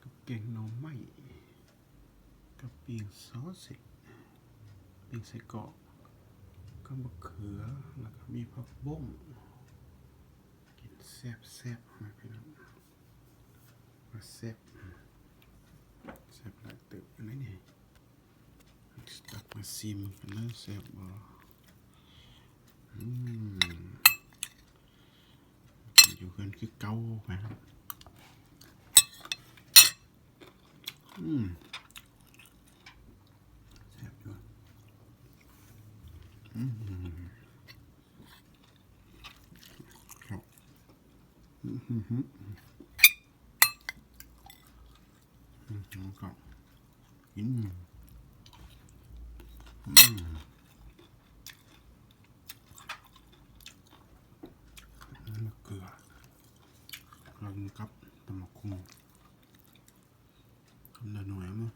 ກັບແກງໜໍ່ໄມ້ ກັບປີ້ງຊໍເຊັດ ປີ້ງໄສ້ກອກ ກັບບັກເຂືອ ແລ້ວກໍມີຜັກບົ້ງ ກິນແຊບໆ ພໍ່ແມ່ພີ່ນ້ອງ ວ່າແຊບ ແຊບຫຼາຍເຕີບຢູ່ໃດນີ້. ຕັກມາຊີມກັນເດີ ແຊບບໍ່? ອືມ ຢູ່ເຮືອນຄືເກົ່າແມ່ນ. ອືມ ແຊບຢູ່ ອືມ ເຂົ້າ ອືມ ອືມ ແລ້ວກໍກິນ ອືມ ມະເຂືອ ແລ້ວກິນກັບຕຳບັກຫຸ່ງ ຄົນລະໜ່ວຍເນາະ